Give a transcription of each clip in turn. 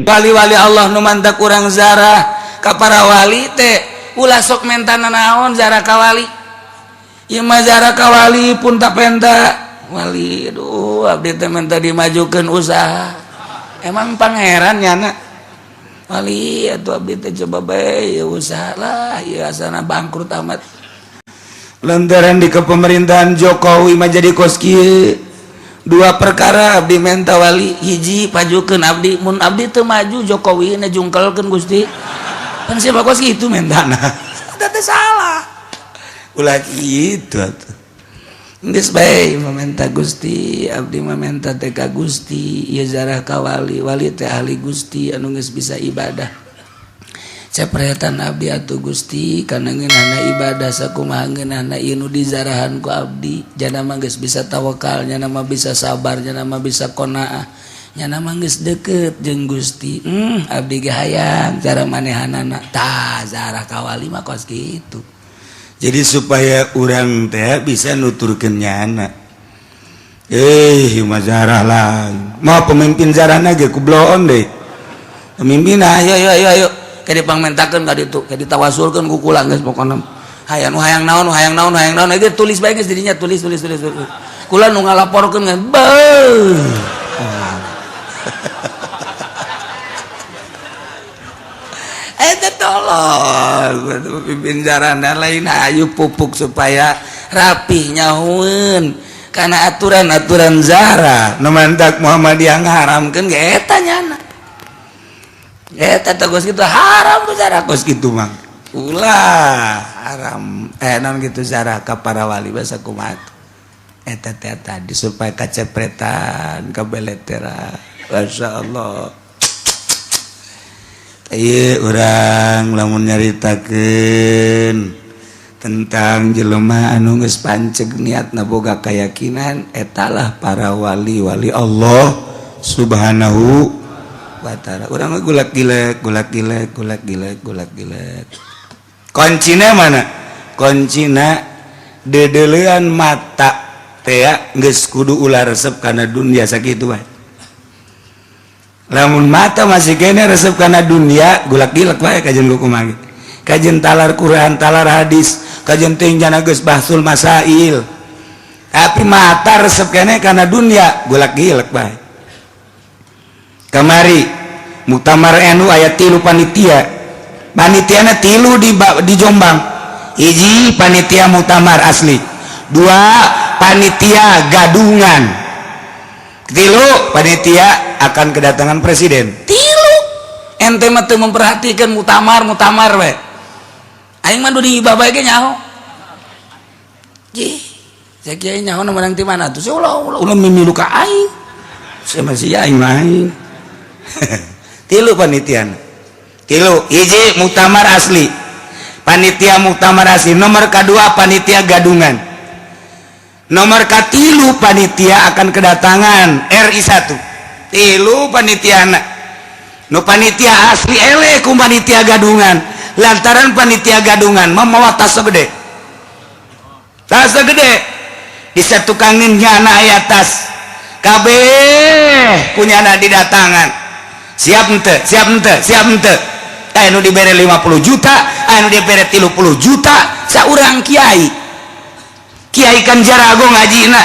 Wali-wali Allah nu mantak kurang zarah ka para wali teh ulah sok mentana naon zarah ka wali. Ieu mah zarah ka wali pun tak penta. Wali aduh abdi teh menta dimajukeun usaha. Emang pangeran nyana. Wali atuh abdi teh coba bae usaha lah ieu asana bangkrut amat. Lantaran di kepemerintahan Jokowi mah jadi kos kieu. Dua perkara abdi menta wali, hiji pajukeun abdi, mun abdi teu maju Jokowi na jungkelkeun Gusti. Kan siapa kos kitu mentana. Eta teh salah. Ulah kitu atuh. Geus bae mamenta Gusti, abdi mamenta teh ka Gusti, ieu zarah ka wali, wali teh ahli Gusti anu geus bisa ibadah. Cepretan abdi atuh Gusti kana ngeunahna ibadah sakumaha ngeunahna ieu nu dizarahan ku abdi, jana mah geus bisa tawakal, nyana mah bisa sabar, nyana mah bisa qanaah, nyana mah geus deukeut jeung Gusti. Abdi ge hayang cara manehanana. Tah zarah ka wali mah kos kitu. Jadi supaya urang teh bisa nuturkeun nyana. Mah zarah lah. Mau pemimpin zarahna ge kubloon deh. Pemimpin ayo ayo ayo ayo kayak dipangmentakeun ka ditu, kayak ditawasulkeun ku kula geus pokona. Hayang nu hayang naon, nu hayang naon, nu hayang naon, ge tulis bae geus dirinya, tulis tulis tulis tulis. Kula nu ngalaporkeun geus beuh. Eta tolong pemimpin zarahna lain ayu pupuk supaya rapih nyahueun karena aturan-aturan zarah Nu mantak Muhammadiyah ngaharamkeun ge eta nyana. Eta teh geus kitu haram tuh zarah kos kitu mah. Ulah haram naon gitu zarah ka para wali basa kumaha eta teh tadi supaya kacepretan kabeleteran. Masya Allah. Ieu urang lamun nyaritakeun tentang jelema anu geus panceg niatna boga keyakinan etalah para wali-wali Allah Subhanahu wa ta'ala. Urang mah gulak gilek gulak gilek gulak gilek gulak gilek. Kuncina mana? Kuncina dedelean mata teh geus kudu ulah resep kana dunia sakitu bae. Lamun mata masih kene resep kana dunia gulak gilek bae kajen kumaha. Kajen talar Quran, talar hadis, kajen teh jana geus bahsul masail. Tapi mata resep kene kana dunia gulak gilek bae. Kamari Muktamar NU aya 3 panitia. Panitiana 3 di Jombang. Hiji panitia muktamar asli, 2 panitia gadungan, 3 panitia akan kedatangan presiden. 3 ente mah teu memperhatikan muktamar muktamar we. Aing mah di babae ge nyaho. Jih, saya kiai nyaho nu menang ti mana tuh? Ulah ulah ulah mimilu ka aing. Saya masih aing mah aing. 3 panitia. 3, hiji muktamar asli. Panitia muktamar asli, nomor kedua panitia gadungan. Nomor katilu panitia akan kedatangan RI 1. 3 panitiana. Nu panitia asli eleh ku panitia gadungan. Lantaran panitia gadungan mamawa tas gede. Tas gede. Disatukangin nyana aya tas. Kabeh kunyana didatangan. Siap ente, siap ente, siap ente. Anu dibere 50 juta, anu dibere 30 juta, saurang kiai. Kiai kan jarago ngajina.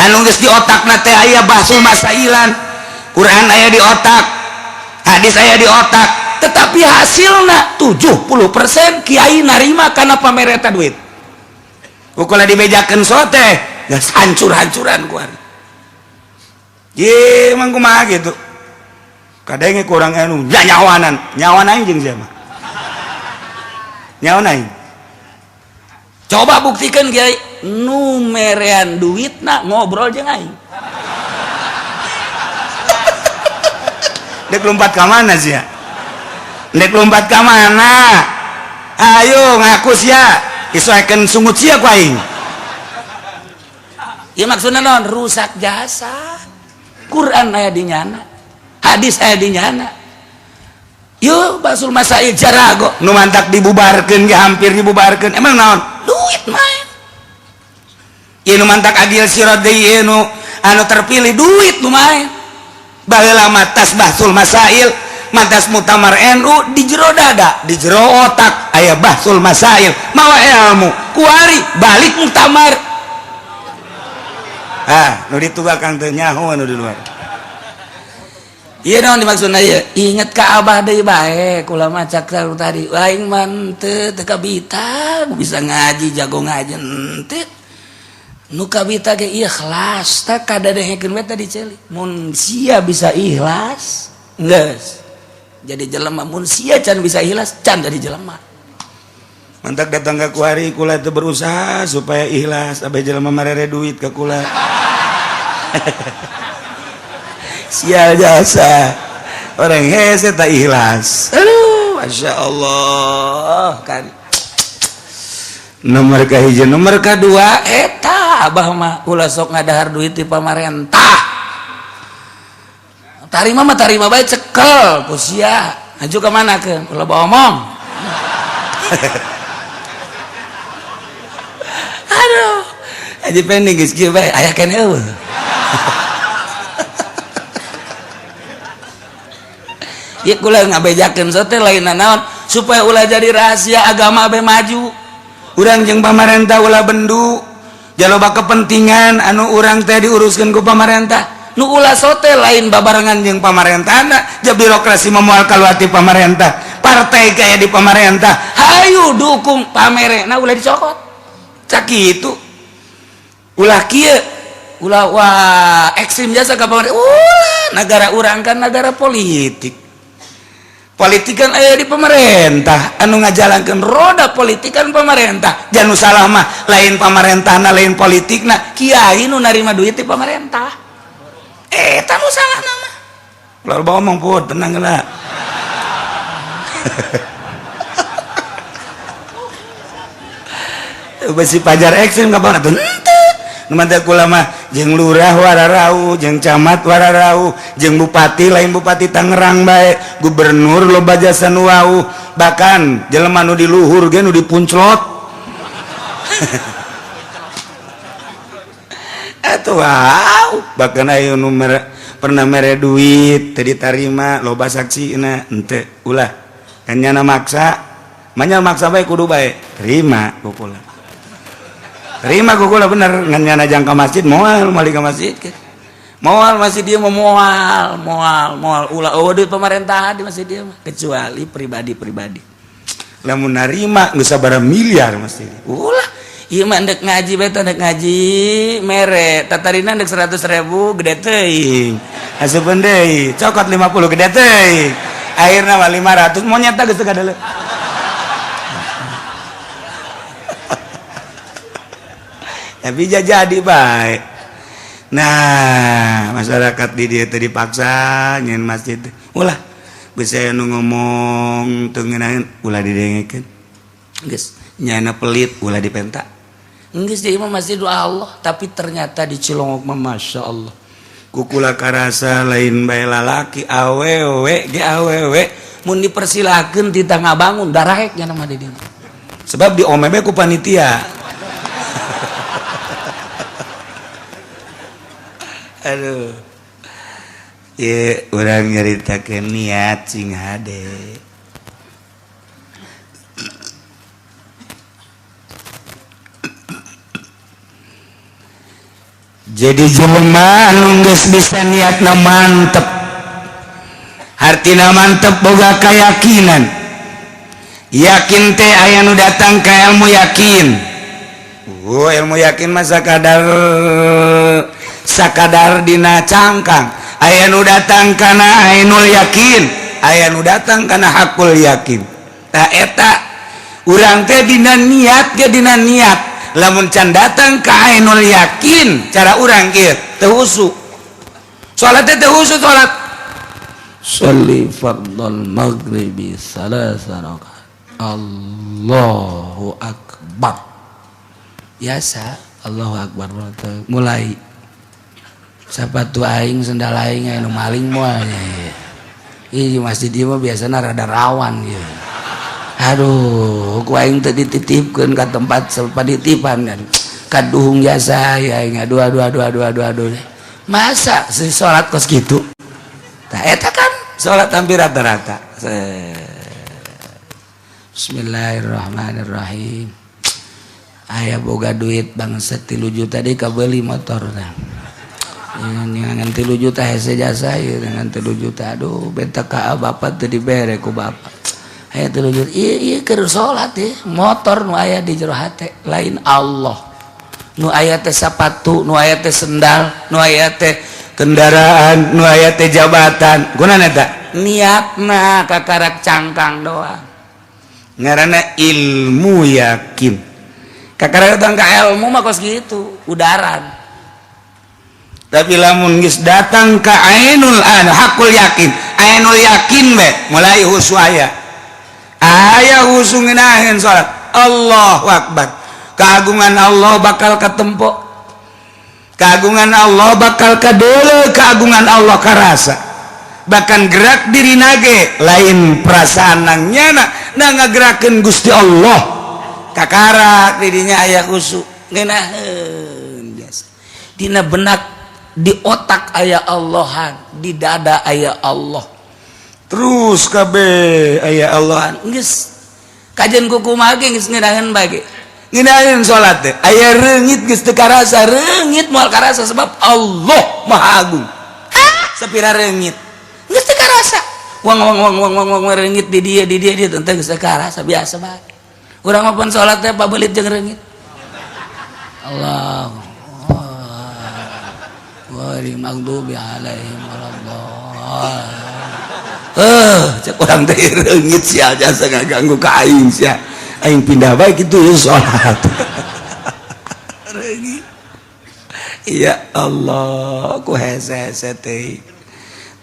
Anu geus di otakna teh aya bahsul masailan. Quran aya di otak, hadis aya di otak, tetapi hasilna 70% kiai narima karena pamereta duit. Pokoknya dibejakeun sote, geus hancur-hancuran ku ari. Ye, emang kumaha gitu. Kadang kurang anu ya nyawanan, nyawan aing jeung sia mah. Nyawan aing. Coba buktikan kiai nu merean duitna ngobrol jeung aing. Dek lompat ka mana sia? Dek lompat ka mana? Ayo ngaku sia. Isoekeun sungut sia ku aing. Ieu maksudna naon? Rusak jasa. Quran aya di nyana, hadis aya di nyana. Yuk basul masail jarago nu mantak dibubarkeun ge hampir dibubarkeun. Emang naon? Duit main. Ieu nu mantak Agil Sirot deui ieu nu anu terpilih duit nu main. Baheula mah tas bahsul masail, Mantas muktamar NU di jero dada, di jero otak aya bahsul masail, mawa ilmu. Kuari balik muktamar. Ah, nu ditugakang teu nyaho nu di luar. Iya naon dimaksudna ieu? Inget ka Abah deui bae, kula mah cak tadi. Aing mah teu teu kabita bisa ngaji, jago ngaji henteu. Nu kabita ge ikhlas, tah kadadehekeun we tadi ceuli. Mun sia bisa ikhlas, geus jadi jelema. Mun sia can bisa ikhlas, can jadi jelema. Mantak datang ke kuari kula itu berusaha supaya ikhlas, abe jelema marere duit ke kula. Sial jasa orang hese tak ikhlas. Aduh, masya Allah kan. Nomor kahiji, nomor kedua eta Abah mah ulah sok ngadahar duit di pamarentah. Tarima mah tarima bae, cekel ku sia. Maju ke mana ke? Ulah bawa omong. Aduh, aja pending geus kieu bae aya keneh eueuh. Ieu kula ngabejakeun sote lain naon supaya ulah jadi rahasia agama be maju. Urang jeung pamarentah ulah bendu, jaloba kepentingan anu urang teh diuruskeun ku pamarentah. Nu ulah sote lain babarengan jeung pamarentahna, ja birokrasi moal kaluar ti pamarentah, partai kaya di pamarentah. Hayu dukung pamerena ulah dicokot. Cak kitu. Ulah kieu, ulah wah ekstrim jasa ka pamarentah. Ulah, negara urang kan negara politik. Politik kan aya di pemerintah, anu ngajalankeun roda politik kan pemerintah. Jangan salah mah lain pamarentahna, lain politikna, kiai nu narima duit di pemerintah. Eta nu salah nama. Lalu bawa omong pun tenang lah. Besi pajar ekstrim kapan atuh? Nu mantap kula mah jeung lurah wararau, jeung camat wararau, jeung bupati lain bupati Tangerang bae, gubernur loba jasa nu wau, bahkan jelema nu di luhur ge nu dipunclot. Atuh wow, bahkan aya nu pernah mere duit teu ditarima, loba saksina henteu ulah. Kan nyana maksa, manya maksa bae kudu bae, terima ku kula. Terima ku kula bener, ngan nyana jang ka masjid moal moal ka masjid ke. Moal masih dia mau moal, moal, moal ulah eueuh duit pemerintahan di masjid dia mah, kecuali pribadi-pribadi. Lamun narima geus sabaraha miliar masjid. Ulah, ieu mah ndek ngaji bae teh, ndek ngaji mere, tatarina ndek 100.000 gede teuing. Asupeun deui, cokot 50 gede teuing. Akhirna mah 500 monyet geus teu kadeuleu. Tapi jadi baik. Nah, masyarakat di dia tadi dipaksa nyen masjid. Ulah, bisa nu ngomong teu ngeunaheun ulah didengekeun. Geus nyana pelit ulah dipenta. Geus deui mah masjid doa Allah, tapi ternyata di Cilongok mah masya Allah. Kukula karasa lain bae lalaki awewe ge awewe mun dipersilakeun ti tangga bangun darahek nya mah di dieu. Sebab di omebe ku panitia. Aduh. Ye, urang nyaritakeun niat sing hade. Jadi jelema anu geus bisa niatna mantep. Hartina mantep boga keyakinan. Yakin teh aya nu datang ka ilmu yakin. Oh, ilmu yakin mah sakadar dina cangkang. Aya nu datang kana ainul yakin, aya nu datang kana hakul yakin. Tah eta urang teh dina niat ge dina niat. Lamun can datang ka ainul yakin, cara urang kieu teu husu. Salat teh teu husu salat. Sholli fardhal maghribi salasa rakaat. Allahu akbar. Biasa Allahu akbar mulai sepatu aing sendal aing anu maling moal nya. Ih masjid ieu mah biasana rada rawan ieu. Aduh, ku aing teh dititipkeun ka tempat panitipan kan. Kaduhung jasa ya aing aduh aduh aduh aduh aduh aduh. Masa si salat kos kitu? Tah eta kan Salat hampir rata-rata. Bismillahirrahmanirrahim. Aya boga duit bangsa 3 juta di kabeli motor nah. Dengan 3 juta hese jasa ya, dengan 3 juta, aduh, beta ka bapak teu dibere ku bapak. Aya 3 juta, iya iya, keur salat ya, motor nu aya di jero hate, lain Allah. Nu aya teh sapatu, nu aya teh sendal, nu aya teh kendaraan, nu aya teh jabatan. Gunana eta niatna kakarak cangkang doang, ngaranna ilmu yakin. Kakarak datang ka ilmu mah kos gitu udaran, tapi lamun geus datang ka ainul anu hakul yakin, ainul yakin be mulai husu, aya aya husu ngeunaheun salat, Allahu akbar, keagungan Allah bakal ketempo, keagungan Allah bakal kadeuleu, keagungan Allah karasa, bahkan gerak diri nage lain perasaan nang nyana na ngagerakeun Gusti Allah. Kakarak dirinya aya khusyuk, ngeunaheun biasa dina benak, di otak aya Allahan, di dada aya Allah, terus kabeh aya Allahan. Geus kajian kumaha ge geus ngeunaheun bae, ngeunaheun salat teh aya reungit geus teu karasa, reungit moal karasa sebab Allah Maha Agung. Sapira reungit geus teu karasa, wang wang wang wang wang wang, reungit di dia di dia di teu, geus teu karasa, biasa bae. Urang mah pan salat teh pabelit jeung reungit. Allah ghairil maghdubi alaihim waladdallin. Eh, cek urang teh reungit sia jasa ngaganggu ka aing sia. Aing pindah bae kitu ya salat. Reungit. Ya Allah, ku hese-hese teh.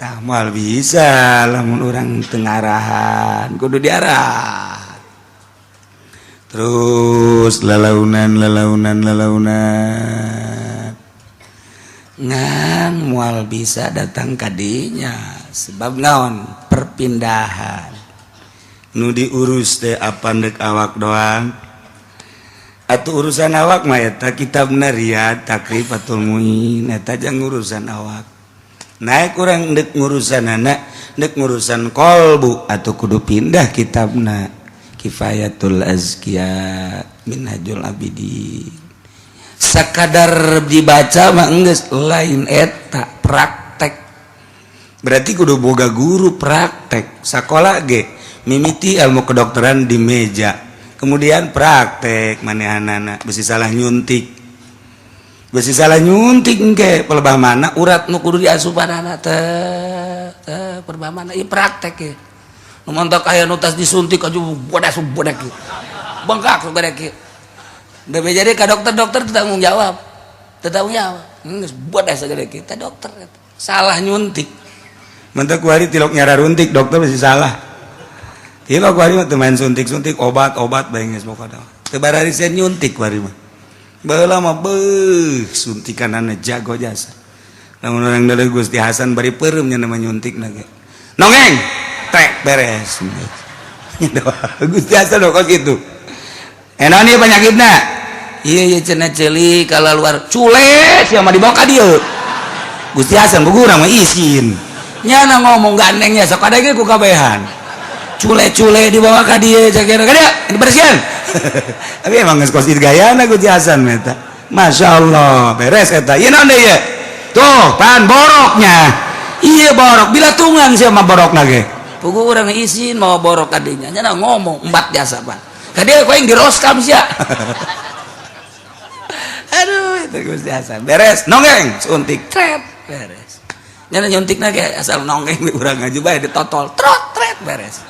Tah, moal bisa lamun urang teu ngarahan, kudu diarah. Terus lalaunan, lalaunan, lalaunan, ngan moal bisa datang kadinya sebab naon? Perpindahan nu diurus teh apa? Ndek awak doang atau urusan awak mah eta kitab Riyad, Takrib, Fathul Muin, eta jang urusan awak. Naik kurang ndek ngurusan anak, ndek ngurusan kolbu atau kudu pindah kitabna, Kifayatul Azkiya, Minhajul Abidin. Sakadar dibaca mah enggeus, lain eta praktek. Berarti kudu boga guru praktek. Sekolah ge mimiti ilmu kedokteran di meja, kemudian praktek manehanana. Besi salah nyuntik, besi salah nyuntik engke pelebah mana urat nu kudu diasupanana teh teh pelebah mana. Ieu praktek ya. Nu mantak aya nu tas disuntik aja bodas bodak bengkak segede kieu. Jadi ka dokter-dokter tanggung jawab, tanggung jawab. Geus bodas segede kita dokter salah nyuntik. Mentak kuari tilok nyara runtik dokter masih salah. Tilok kuari mah teu main suntik-suntik obat-obat bae geus pokona. Teu bararisen nyuntik kuari mah. Baheula mah beuh suntikanana jago jasa. Lamun urang deuleu Gusti Hasan bari peureum nya nama nyuntik ge. Nongeng, trek beres. Gusti Hasan kok gitu. Enak nih penyakitna. Iya iya, cenah ceuli kalau luar cule sia mah dibawa ka dieu. Gusti Hasan urang mah isin. Nyana ngomong gandengnya sok ada ge ku kabehan. Cule-cule dibawa ka dieu, cek ka dieu dibersihan. Tapi emang geus kos gayana Gusti Hasan eta. Masya Allah, beres eta. Ieu naon deui ieu? Tuh, pan boroknya. Iya borok, bila tungang sia mah borokna ge. Pugu urang isin mau borok kadinya. Nyana ngomong empat jasa pan. Ka dieu ku aing diroskam sia. Aduh, itu Gusti Hasan. Beres, nongeng, suntik, tret, beres. Nyana nyuntik ge asal nongeng urang ngaji bae ditotol, trot, tret, beres.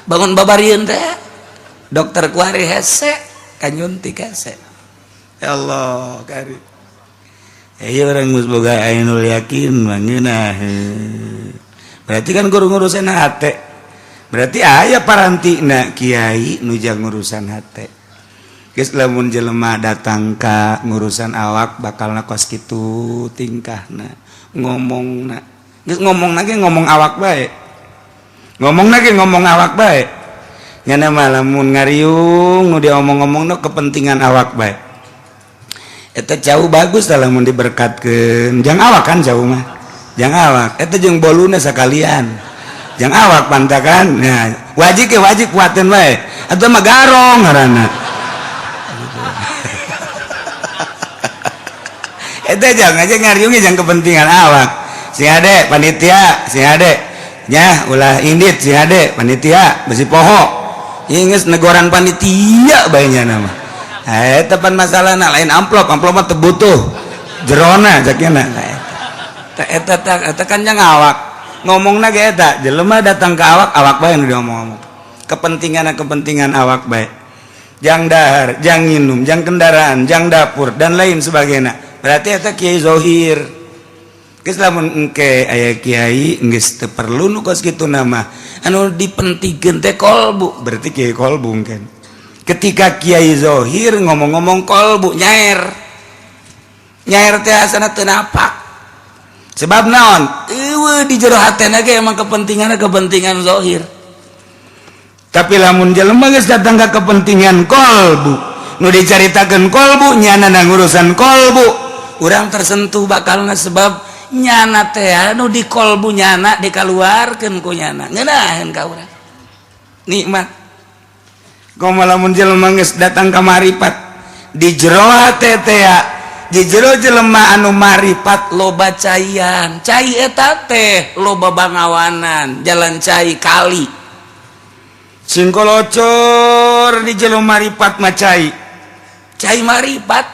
Bangun babarieun teh. Dokter kuari hese, kan nyuntik hese. Ya Allah, kari. Eh, urang geus boga ainul yakin mah ngeunah. Berarti kan guru ngurusan hate. Berarti aya parantina kiai nu jang ngurusan hate. Geus lamun jelema datang ka ngurusan awak bakalna kos kitu tingkahna, ngomongna. Geus ngomong ge ngomong awak bae. Ngomong ge ngomong awak bae. Nyana mah lamun ngariung nu dia omong-omongna kepentingan awak bae. Eta jauh bagus lah lamun diberkatkeun. Jang awak kan jauh mah. Jang awak. Eta jeung boluna sakalian. Jang awak pantakan. Nah, wajib ke wajib kuatin wae. Atau mah garong ngaranna. Eta jangan aja ngariungnya jangan kepentingan awak. Sing ade panitia, sing ade nya ulah indit sing ade panitia besi poho. Inges negoran panitia bae nya nama. Eta pan masalahna lain amplop, amplop mah teu butuh. Jerona cakna. Eta eta kan nya ngawak. Ngomongna ge eta, jelema datang ke awak, awak bae nu diomong-omong. Kepentingan awak bae. Jang dahar, jang minum, jang kendaraan, jang dapur dan lain sebagainya. Berarti eta kiai zohir. Geus lamun engke aya kiai geus teu perlu nu kos kitu nama. Anu dipentingkeun teh kolbu, berarti kiai kolbu kan. Ketika kiai zohir ngomong-ngomong kolbu nyair. Nyair teh asana teu napak. Sebab naon? Eueuh di jero hatena ge emang kepentingan zohir. Tapi lamun jelema geus datang ka kepentingan kolbu, nu dicaritakeun kolbu nyana ngurusan kolbu, urang tersentuh bakalna sebab nyana teh anu di kolbu nyana dikaluarkeun ku nyana ngeunaheun ka urang. Nikmat. Komo lamun jelema geus datang ka maripat di jero hate teh di jero jelema anu maripat loba caian, cai eta teh loba bangawanan, jalan cai kali. Singkolocor di jero maripat mah cai. Cai maripat,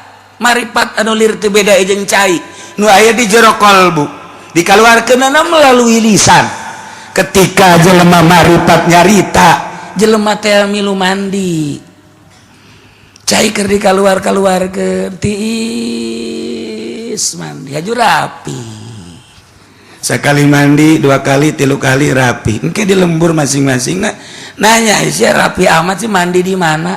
maripat anu lir teu beda jeung cai. Nu aya di jero kolbu, dikaluarkeunana melalui lisan. Ketika jelema maripat nyarita, jelema teh milu mandi. Cai keur dikaluar-kaluarkeun tiis mandi haju rapi. Sekali mandi, dua kali, tilu kali rapi. Engke di lembur masing-masing nah, nanya sia rapi amat sih mandi di mana?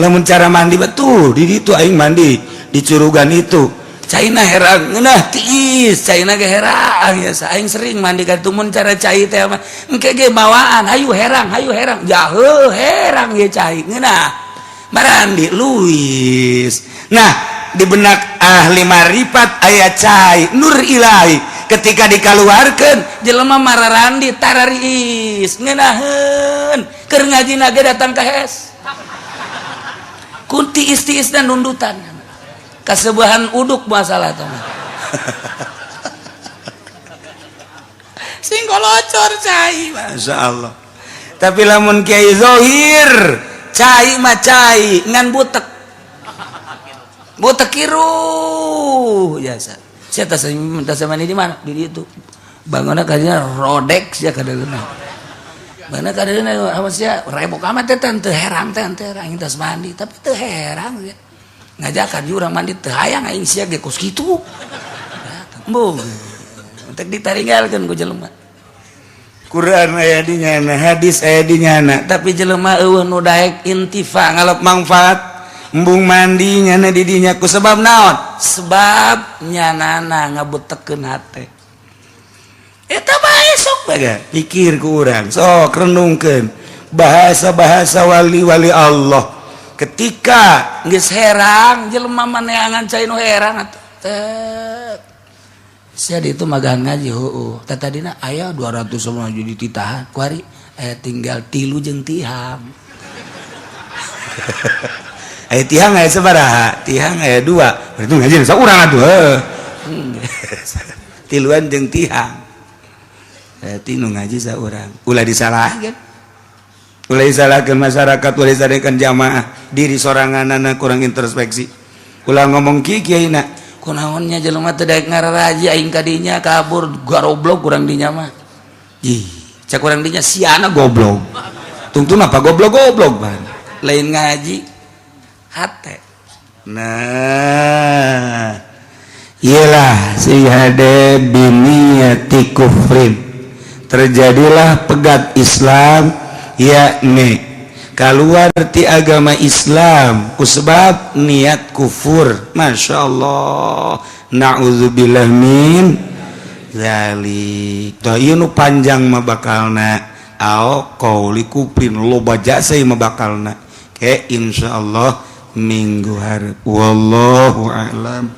Lamun cara mandi betul di ditu aing mandi di curugan itu. Caina herang ngeunah tiis, caina ge herang ya aing sering mandi ka mun cara cai teh mah engke ge bawaan hayu herang jauh herang ye cai ngeunah. Marandi Luis. Nah, di benak ahli maripat aya cai nur ilahi ketika dikaluarkeun jelema mararandi tarariis ngeunaheun keur ngaji ge datang ka hes kunti istiis dan nundutan kasebuahan uduk masalah teman sing kolocor cai Masya Allah. Tapi lamun kiai zohir cai mah cai ngan butek butek kiruh biasa. Saya tas mandi di mana? Di itu. Bangunna kadinya rodek sia kadeuleuna. Bangunna kadeuleuna awas sia rebok amat teh teu herang teh teu herang tas mandi tapi teu herang sia. Ngajakan urang mandi teu hayang aing sia ge kos kitu. Embung. Entek ditaringgalkeun ku jelema. Quran aya di nyana, hadis aya di nyana, tapi jelema eueuh nu daek intifa ngalap manfaat. Embung mandi nyana di dinya ku sebab naon? Sebab nyanana ngabutekeun hate. Eta bae sok bae pikir ku urang, sok renungkeun bahasa-bahasa wali-wali Allah. Ketika geus herang jelema maneangan cai nu herang atuh. Tek. Sia ditu magahan ngaji heueuh. Tah tadina aya 200 sama jadi titahan. Kuari aya tinggal 3 jeung tihang. Aya tihang aya sabaraha? Tihang aya 2. Berarti ngaji saurang atuh heuh. Tiluan jeung tihang. Berarti nu ngaji saurang. Ulah disalahkeun. Ulah disalahkeun masyarakat, ulah disalahkeun jamaah. Diri soranganana kurang introspeksi. Ulah ngomong kieu kiaina. Kunaonnya jelema teu daek ngararaji aing ka dinya kabur garoblok kurang dinya mah. Ih, cak kurang dinya siana goblok. Tungtun apa goblok-goblok ban. Lain ngaji hate. Nah, iyalah si hade biniyati kufrin. Terjadilah pegat Islam yakni keluar ti agama Islam kusebab niat kufur. Masya Allah, na'udzubillah min zalik. Tah ieu nu panjang mah bakalna au qauli kufrin loba jasa mah bakalna. Ke insyaallah minggu hareup. Wallahu a'lam.